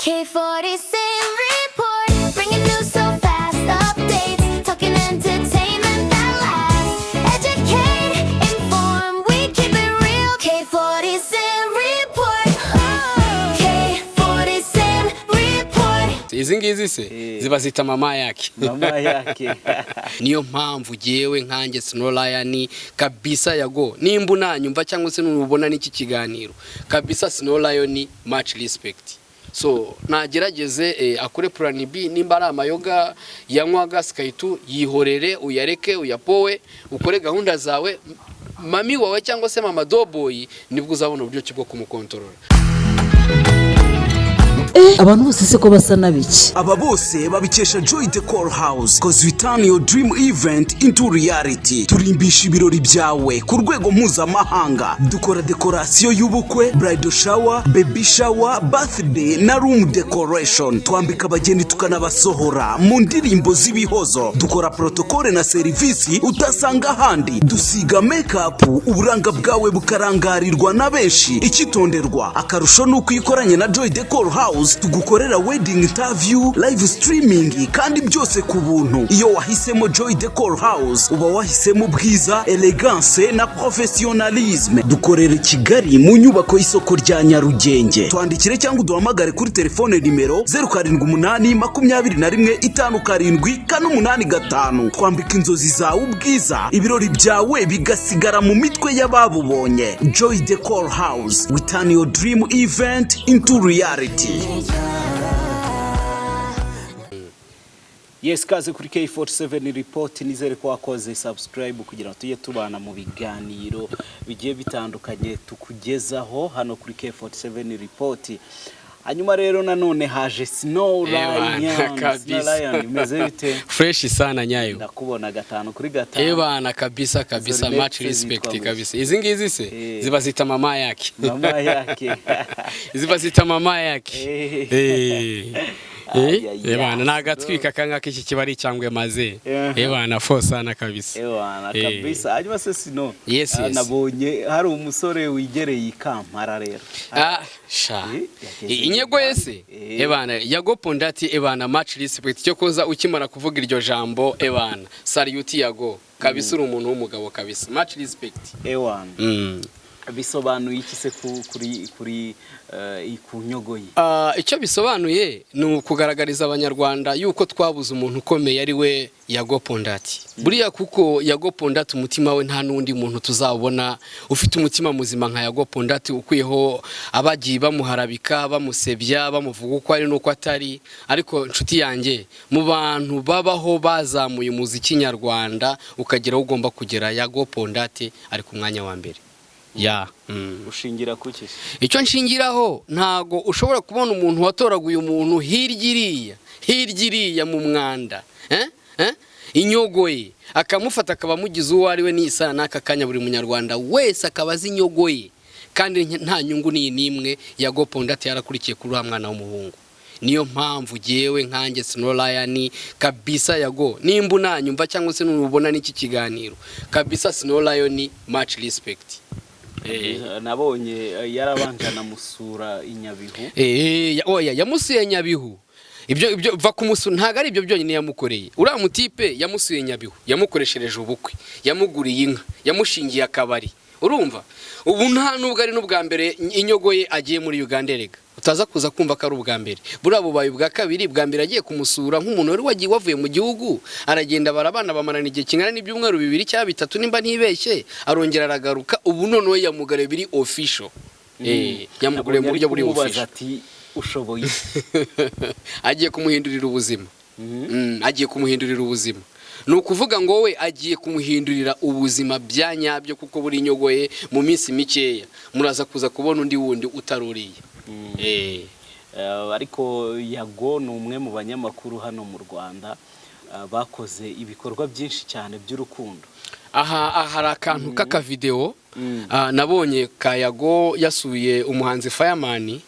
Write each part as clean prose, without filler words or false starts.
K47 Report, bringing news so fast, updates, talking entertainment that lasts. Educate, inform, we keep it real. K47 Report, oh. K47 Report. Izi ngizi se ziba zita mama yake. Mama yake. Niyo mpamvu jyewe nkanjye Snow Lion kabisa, Yago, nimba unanyumva cyangwa se nubona n'iki kiganiro, kabisa Snow Lion, much respect. So nagerageze akore plan B. Nimba ari amayoga yanywaga sikaitu, yihorere, uyareke, uyapowe, ukore gahunda zawe. Mami wawe cyangwa se mama Doboy, nibwo uzabona uburyo ki bwo kumukontorora. Abantu bose se ko basa n'abiki? Aba bose babikesha Joy Decor House, 'cause we turn your dream event into reality. Turimbisha ibirori byawe ku rwego mpuzamahanga. Dukora dekorasiyo y'ubukwe, bridal shower, baby shower, birthday na room decoration. Twambika abageni tukanabasohora mu ndirimbo z'ibihozo. Dukora protokole na serivisi utasanga ahandi. Dusiga makeup, uburanga bwawe bukarangarirwa na benshi. Icyitonderwa, akarusho ni uko iyo ukoranye na Joy Decor House, tugukorera wedding interview, live streaming, kandi byose ku buntu. Iyo wahisemo Joy Decor House, uba wahisemo ubwiza, elegance na professionalisme. Dukorera i Kigali mu nyubako y'isoko rya Nyarugenge. Twandikire cyangwa uduhamagare kuri telefone nimero 0782157485. Twambika inzozi zawe ubwiza, ibirori byawe bigasigara mu mitwe y'ababubonye. Joy Decor House, we turn your dream event into reality. Yes, kaze kuri K47 Report. Nizere ko wakoze subscribe kugira ngo tujye tubana mu biganiro bigiye bitandukanye tukugezaho hano kuri K47 Report. Hanyuma rero nanone haje Snow Bana, Lion. Snow kabisa. Lion, imeze bite? Fresh sana, nyayo. Ndakubona gatanu kuri gatanu. Ebana, kabisa kabisa. Izo Much rinete respect. zitwa Kabisa. Izi ngizi se ziba zita mama yake. Mama yake. Ziba zita mama yake. Ay, ay, Ebana, ay. nagatwika kangaka, iki kiba ari icyangwe maze. Ebana, fo sana kabisa. Ewana, kabisa. Hanyuma se Snow, Yes, yes. nabonye hari umusore wigereye i Kampala rero. Ah, sha. Yageze Inyego yese. Ebana, Yago Pondati, ebana, much respect. Cyo koza ukimara kuvuga iryo jambo, ebana, salute Yago. Kabisa uri umuntu w'umugabo kabisa. Much respect. Ewana, bisobanuye iki se kuri ku nyogo ye? Ah, icyo bisobanuye ni ukugaragariza Abanyarwanda yuko twabuze umuntu ukomeye, ari we Yago Pondati buriya, kuko Yago Pondati umutima we nta n'undi muntu tuzabona ufite umutima muzima nka Yago Pondati, ukuyeho abagiye bamuharabika, bamusebya, bamuvuga uko ari n'uko atari. Ariko inshuti yanjye, mu bantu babaho bazamuye umuziki nyarwanda ukagera aho ugomba kugera, Yago Pondati ari ku mwanya wa mbere ya. Ushingira kuki? Icyo nshingiraho, ntago ushobora kubona umuntu watoraguye umuntu hirya iriya, hirya iriya mu mwanda, eh? Eh? Inyogo ye akamufata akaba amugize uwo ari we n'isana n'aka kanya, buri Munyarwanda wese akaba azi inyogo ye, kandi nta nyungu n'iyi n'imwe Yago Pondati yarakurikiye kuri uriya mwana w'umuhungu. Niyo mpamvu jyewe nkanjye Snow Lion kabisa, Yago, nimba unanyumva cyangwa se nubona n'iki kiganiro, kabisa Snow Lion, much respect. Nabonye yarabanje anamusura i Nyabihu. Oya, yamusuye Nyabihu. Ibyo va kumusura ntabwo ari ibyo byonyine yamukoreye. Uriya mutipe yamusuye Nyabihu, yamukoreshereje ubukwe, yamuguriye inka, yamushingiye akabari. Urumva ubu nta nubwo ari n'ubwa mbere inyogo ye agiye muri Uganda. Erega utaza kuza kumva ko ari ubwa mbere, buriya bubaye ubwa kabiri. Bwa mbere agiye kumusura nk'umuntu wari wagiye wavuye mu gihugu, aragenda barabana, bamarana igihe kingana n'ibyumweru 2 cyangwa 3 nimba ntibeshye, arongera aragaruka. Ubu noneho yamugariye biri official, yamuguriye mu buryo buri kumubaza official. Ati ushoboye iki? Agiye kumuhindurira ubuzima. Agiye kumuhindurira ubuzima, ni ukuvuga ngo we agiye kumuhindurira ubuzima bya nyabyo, kuko buri inyogo ye mu minsi mikeya muraza kuza kubona undi wundi utaruriye. Ariko Yago ni umwe mu banyamakuru hano mu Rwanda bakoze ibikorwa byinshi cyane by'urukundo. Aha hari akantu k'akavidewo nabonye ka Yago yasuye umuhanzi Fireman.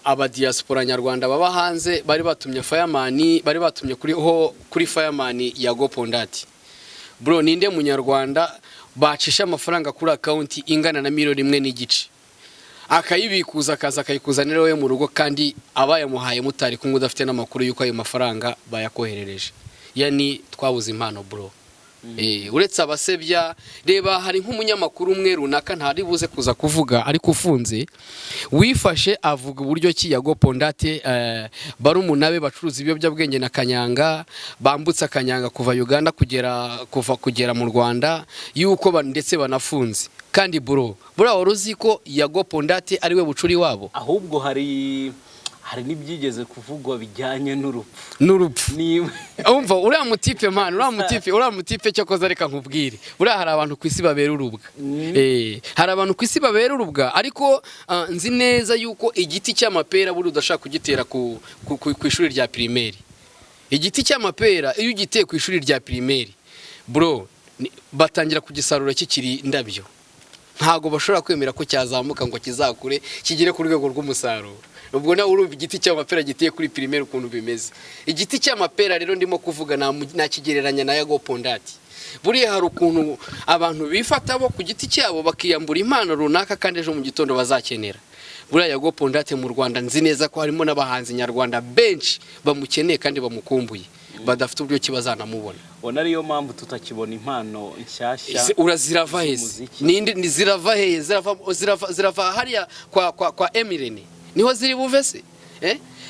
Abadiyasipora nyarwanda baba hanze bari batumye Fireman, bari batumye kuri ho kuri Fireman Yago Pondati. Bro, ninde munyarwanda bacisha amafaranga kuri account ingana na 1.5 miliyoni? Akayibikuza, akaza akayikuzanira iwe mu rugo, kandi abayamuhaye mutari kumwe, udafite n'amakuru y'uko ayo mafaranga bayakoherereje. Yani twabuze impano, bro. Uretse abasebya, reba hari nk'umunyamakuru umwe runaka ntari buze kuza kuvuga ariko ufunze, wifashe avuga uburyo ki Yago Pon Dat, barumuna be bacuruza ibiyobyabwenge na kanyanga, bambutse akanyanga kuva Uganda kugera, kuva kugera mu Rwanda, yuko ndetse banafunze. Kandi bro, buriya wari uzi ko Yago Pon Dat ari we bucuri wabo? Ahubwo hari n'ibyigeze kuvugwa bijyanye n'urupfu. N'urupfu. Niba Umva, uriya mutipe man, uriya mutipe cyokoza reka nkubwire, buriya hari abantu ku isi babera urubwa. Hari abantu ku isi babera urubwa, ariko nzi neza yuko igiti cy'amapera buriya udashaka kugitera ku ishuri rya primaire. Igiti cy'amapera iyo ugiteye ku ishuri rya primaire, bro, batangira kugisarura kikiri indabyo. Ntabwo bashobora kwemera ko cyazamuka ngo kizakure kigere ku rwego rw'umusaruro. Ubwo nawe urumva igiti cy'amapera giteye kuri primaire ukuntu bimeze. Igiti cy'amapera rero ndimo kuvuga nakigereranya na Yago Pon Dat. Buriya hari ukuntu abantu bifata bo ku giti cyabo bakiyambura impano runaka kandi ejo mu gitondo bazakenera. Buriya Yago Pon Dat mu Rwanda, nzi neza ko harimo n'abahanzi nyarwanda benshi bamukeneye kandi bamukumbuye, badafite uburyo ki bazanamubona. Ubona ariyo mpamvu tutakibona impano nshyashya Ese urazirava hese? z'umuziki. Ninde ni zirava hehe? Zirava hariya kwa Emirene niho ziri buve se?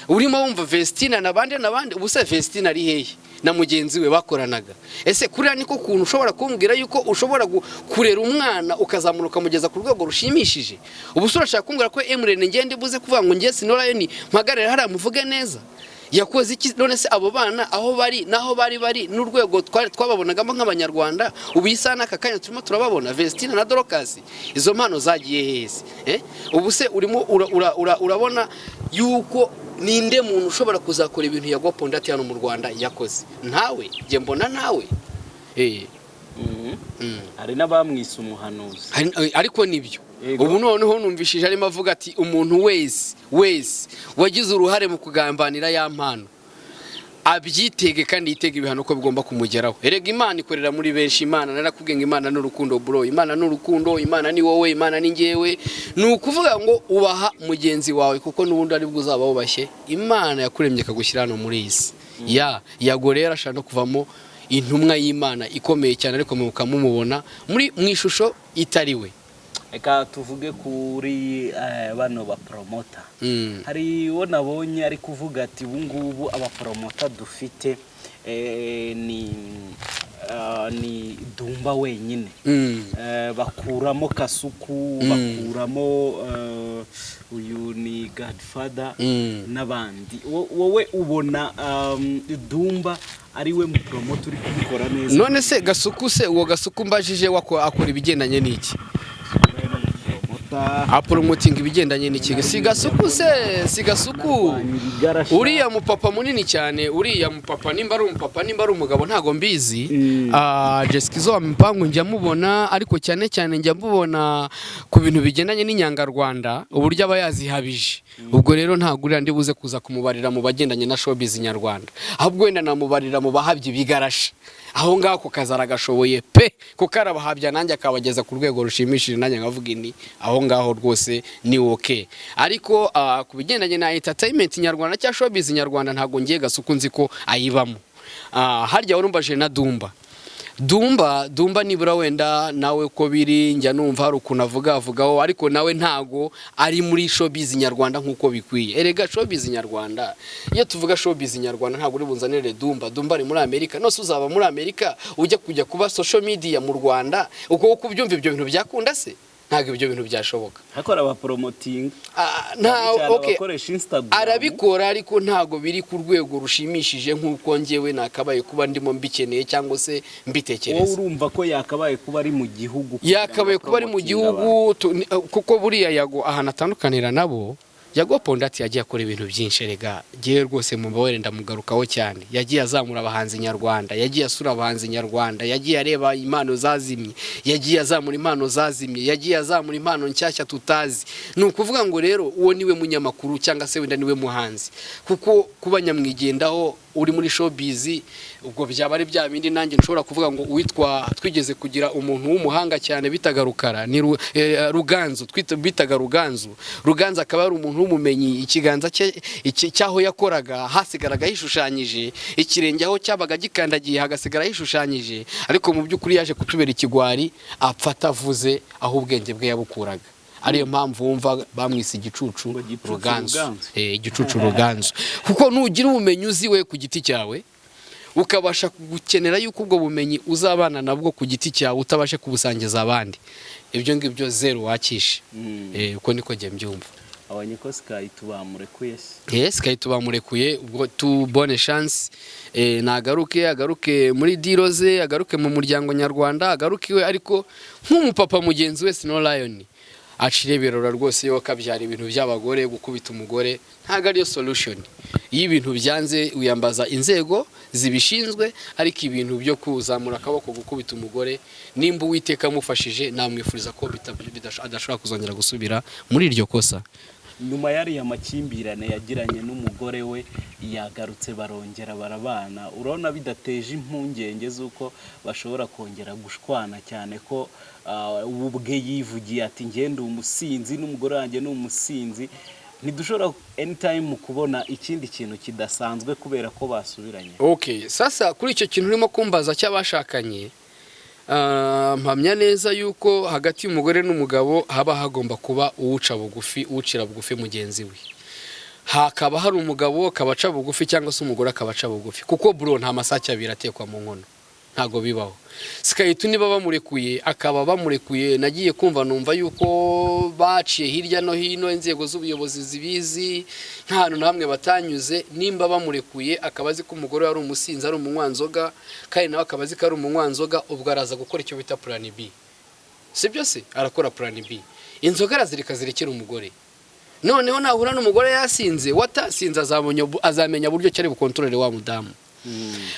Urimo wumva Vestina nabande nabande, ubu se Vestina ari hehe na mugenzi we bakoranaga? Ese kuriya niko kuntu ushobora kumbwira yuko ushobora kurera umwana ukazamura ukamugeza ku rwego rushimishije? Ubu se urashaka kumbwira ko Emirene ngende buze kuvuga ngo ngiye Sinorayo ni mpagarare hariya muvuge neza yakoze iki? None se abo bana aho bari n'aho bari bari n'urwego twari twababonagamo nk'abanyarwanda, ubu iyi saha n'aka kanya turimo turababona Vestina na Dorcas, izo mpano zagiye heze? Ubu se urimo urabona yuko ninde muntu ushobora kuzakora ibintu Yago Pon Dat hano mu Rwanda yakoze? Ntawe, njye mbona ntawe. Hari n'abamwise umuhanuzi. Ariko nibyo. Yego. Ubu noneho numvishije arimo avuga ati umuntu wese wese wagize uruhare mu kugambanira ya mpano abyitege kandi yitege ibihano ko bigomba kumugeraho. Erega Imana ikorera muri benshi. Imana, narakubwiye ngo Imana ni urukundo, bro. Imana ni urukundo, Imana ni wowe, Imana ni njyewe. Ni ukuvuga ngo ubaha mugenzi wawe, kuko n'ubundi aribwo uzaba wubashye Imana yakuremye ikagushyira hano muri iyi si. Ya Yago rero ashobora no kuvamo intumwa y'Imana ikomeye cyane, ariko mukamumubona muri mu ishusho itari we. Reka tuvuge kuri bano bapromoter. Hari uwo nabonye ari kuvuga ati ubu ngubu abapromoter dufite ni Dumba wenyine. Bakuramo Kasuku, bakuramo uyu ni Godfather n'abandi. Wowe ubona Dumba ari we mupromoter uri kubikora neza? None se Gasuku, se uwo Gasuku mbajije wako akora ibigendanye n'iki? Promoter. Apromotinga ibigendanye n'iki? Si Gasuku se? Si Gasuku? Ibigarasha. Uriya mupapa munini cyane, uriya mupapa, nimba ari umupapa, nimba ari umugabo, ntago mbizi. Jessica wa mpangu njya mubona, ariko cyane cyane njya mubona ku bintu bigendanye n'inyangarwanda, uburyo aba yazihabije. Ubwo rero ntabwo uriya ndi buze kuza kumubarira mu bagendanye na showbiz nyarwanda, ahubwo wenda namubarira mu bahabye ibigarasha. Aho ngaho ku kazi aragashoboye pe, kuko arabahabya nanjye akabageza ku rwego rushimishije, nanjye nkavuga ini aho ngaho rwose ni okay. Ariko ku bigendanye na entertainment nyarwanda cyangwa showbiz nyarwanda, ntabwo ngiye Gasuku nzi ko ayibamo. Harya warumbaje na Dumba. Dumba nibura wenda nawe ko biri, njya numva hari ukuntu avuga avugaho, ariko nawe ntago ari muri showbiz nyarwanda nk'uko bikwiye. Erega showbiz nyarwanda, iyo tuvuga showbiz nyarwanda, ntabwo uri bunzanire Dumba. Dumba ari muri Amerika. Nose uzaba muri Amerika ujya kujya kuba social media mu Rwanda? Uko uko ubyumva, ibyo bintu byakunda se? Ntabwo ibyo bintu byashoboka. Ariko arabapromotinga. Nta Cyane okay. abakoresha Instagram. Arabikora, ariko ntabwo biri ku rwego rushimishije nk'uko njyewe nakabaye kuba ndimo mbikeneye cyangwa se Wowe mbitekereza. urumva ko yakabaye kuba ari mu gihugu kugira ngo Yakabaye kuba ari mu apromotinge gihugu, kuko buriya Yago ahantu atandukanira nabo. Yago Pondati yagiye akora ibintu byinshi. Rega ngewe rwose mubabare, ndamugarukaho cyane. Yagiye azamura abahanzi nyarwanda, yagiye asura abahanzi nyarwanda, yagiye areba impano zazimye, yagiye azamura impano zazimye, yagiye azamura impano nshyashya tutazi. Ni ukuvuga ngo rero uwo niwe munyamakuru cyangwa se wenda niwe muhanzi, kuko kuba nyamwigendaho uri muri showbiz, ubwo byaba ari bya bindi nanjye nshobora kuvuga ngo uwitwa, twigeze kugira umuntu w'umuhanga cyane bitaga Rukara, ni Ruganzu, bitaga Ruganzu. Ruganzu akaba ari umuntu w'umumenyi. Ikiganza cye cy'aho yakoraga hasigaraga hishushanyije, ikirenge aho cyabaga gikandagiye hagasigara hishushanyije, ariko mu by'ukuri yaje kutubera ikigwari, apfa atavuze aho ubwenge bwe yabukuraga. Ariyo mpamvu wumva bamwise igicucu. Ngo Gicucu. Ruganzu. Ruganzu. Igicucu Ruganzu, kuko nugira ubumenyi uzi we ku giti cyawe, ukabasha gukenera yuko ubwo bumenyi uzabana nabwo ku giti cyawe, utabashe kubusangiza abandi, ibyo ngibyo zero wakishe. Uko niko njye mbyumva. Abonye ko Sky bamurekuye se? Yes, Sky bamurekuye, ubwo tu bonne chance. Nagaruke, agaruke muri diro ze, agaruke mu muryango nyarwanda, agaruke iwe, ariko nk'umupapa mugenzi we Snow Lion acire birora rwose. Yo kabyara ibintu by'abagore, gukubita umugore ntabwo ariyo solution. Iyo ibintu byanze wiyambaza inzego zibishinzwe, ariko ibintu byo kuzamura akaboko gukubita umugore, nimba Uwiteka amufashije, namwifuriza ko adashobora kuzongera gusubira muri iryo kosa. Nyuma y'ariya makimbirane yagiranye n'umugore we, yagarutse barongera barabana. Urabona bidateje impungenge z'uko bashobora kongera gushwana, cyane ko we ubwe yivugiye ati: "Ngende umusinzi n'umugore wanjye ni umusinzi"? Ntidushobora anytime kubona ikindi kintu kidasanzwe kubera ko basubiranye? Okay, sasa kuri icyo kintu urimo kumbaza cy'abashakanye, mpamya neza yuko hagati y'umugore n'umugabo haba hagomba kuba uwuca bugufi, uwucira bugufi mugenzi we. Hakaba hari umugabo akaba aca bugufi cyangwa se umugore akaba aca bugufi, kuko bro, nta masake abiri atekwa mu nkono, ntabwo bibaho. Sky2 niba bamurekuye, akaba bamurekuye, nagiye kumva numva yuko baciye hirya no hino, inzego z'ubuyobozi zibizi, nta hantu na hamwe batanyuze. Nimba bamurekuye akaba azi ko umugore we ari umusinzi, ari umunywanzoga, kandi nawe akaba azi ko ari umunywanzoga, ubwo araza gukora icyo bita plan B, sibyo se? Arakora plan B, inzoga arazireka, zirekera umugore. Noneho nahura n'umugore yasinze, watasinze, azamenya buryo ki ari bukontorore wa mudamu.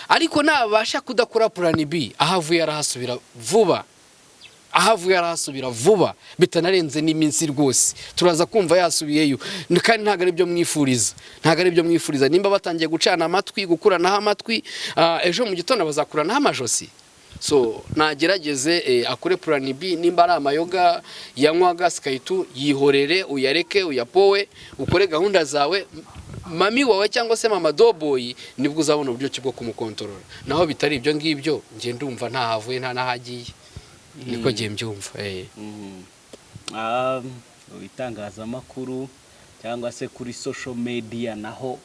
Ariko nabasha kudakora plan B, aho avuye arahasubira vuba, aho avuye arahasubira vuba, bitanarenze n'iminsi rwose turaza kumva yasubiyeyo. Kandi ntabwo ari byo mwifuriza, ntabwo ari byo mwifuriza. Nimba batangiye gucana amatwi, gukuranaho amatwi, ejo mu gitondo bazakuranaho amajosi. So nagerageze akore plan B. Nimba ari amayoga yanywaga Sky2, yihorere, uyareke, uyapowe, ukore gahunda zawe. Mami wawe cyangwa se mama doboyi, nibwo uzabona uburyo ki bwo kumukontorora. Naho bitari ibyo ngibyo, njye ndumva ntahavuye nta n'ahagiye, niko ngiye mbyumva. Mu bitangazamakuru cyangwa se kuri social media naho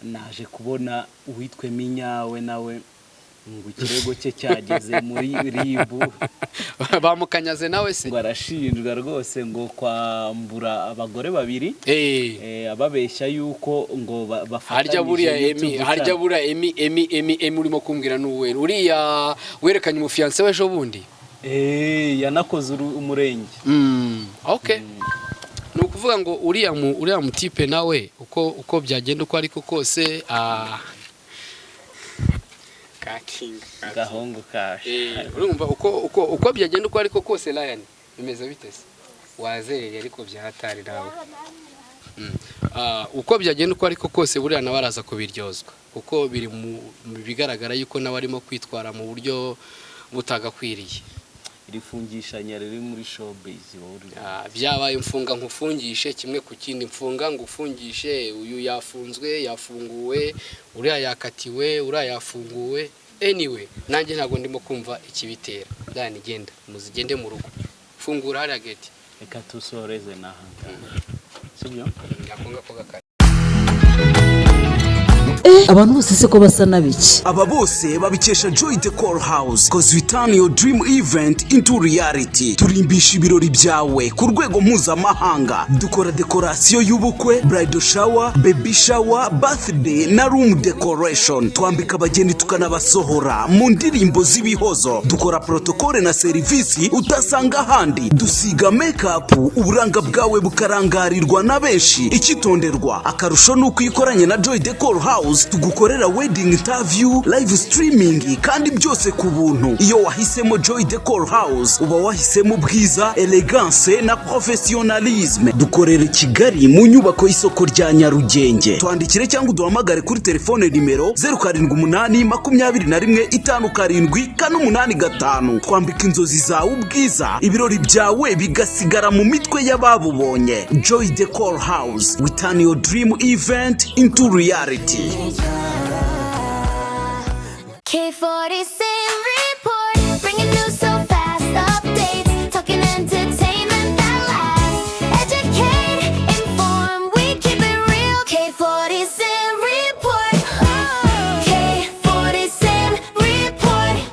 naje kubona uwitwe Minyawe, nawe ngo ikirego cye cyageze muri RIB. Bamukanyaze nawe se? Ngo arashinjwa rwose ngo kwambura abagore babiri, ababeshya yuko ngo bafatanyije Harya buriya Emi, YouTube harya channel. buriya Emi, Emi, Emi, Emi urimo kumbwira n'uwe uriya werekanye umufiancé w'ejo bundi? Yanakoze umurenge. Okay, ni ukuvuga ngo uriya mutipe nawe, uko byagenda uko ariko kose, kakinga. Gahungu kashe. Urumva uko byagenda uko ariko kose, Ryan, bimeze bite se? Wazereye ariko byahatari nawe. Uko byagenda uko ariko kose, buriya nawe araza kubiryozwa, kuko biri mu bigaragara yuko nawe arimo kwitwara mu buryo butagakwiriye. Iri fungishanya riri muri showbiz, wowe uri Byabaye mfunga nkufungishe, kimwe ku kindi, mfunga ngufungishe. Uyu yafunzwe, yafunguwe, uriya yakatiwe, uriya yafunguwe. Anyway, nanjye ntabwo ndimo kumva ikibitera. Dani, genda muzigende mu rugo, fungura hariya gate. Reka tusoreze n'aha ngaha, sibyo? Ako ngako gakari. Eh, abantu bose se ko basa na biki? Aba bose babikesha Joy Decor House, 'cause we turn your dream event into reality. Turimbisha ibirori byawe ku rwego mpuzamahanga. Dukora dekorasiyo y'ubukwe, bridal shower, baby shower, birthday na room decoration. Twambika abageni tukanabasohora mu ndirimbo z'ibihozo. Dukora protokole na serivisi utasanga ahandi. Dusiga makeup, uburanga bwawe bukarangarirwa na benshi. Icyitonderwa, akarusho ni uko iyo ukoranye na Joy Decor House tugukorera wedding interview, live streaming, kandi byose ku buntu. Iyo wahisemo Joy Decor House uba wahisemo ubwiza, elegance na professionalisme. Dukorera i Kigali mu nyubako y'isoko rya Nyarugenge. Twandikire cyangwa uduhamagare kuri telefone nimero 0782157485. Twambika inzozi zawe ubwiza, ibirori byawe bigasigara mu mitwe y'ababubonye. Joy Decor House, we turn your dream event into reality. K47.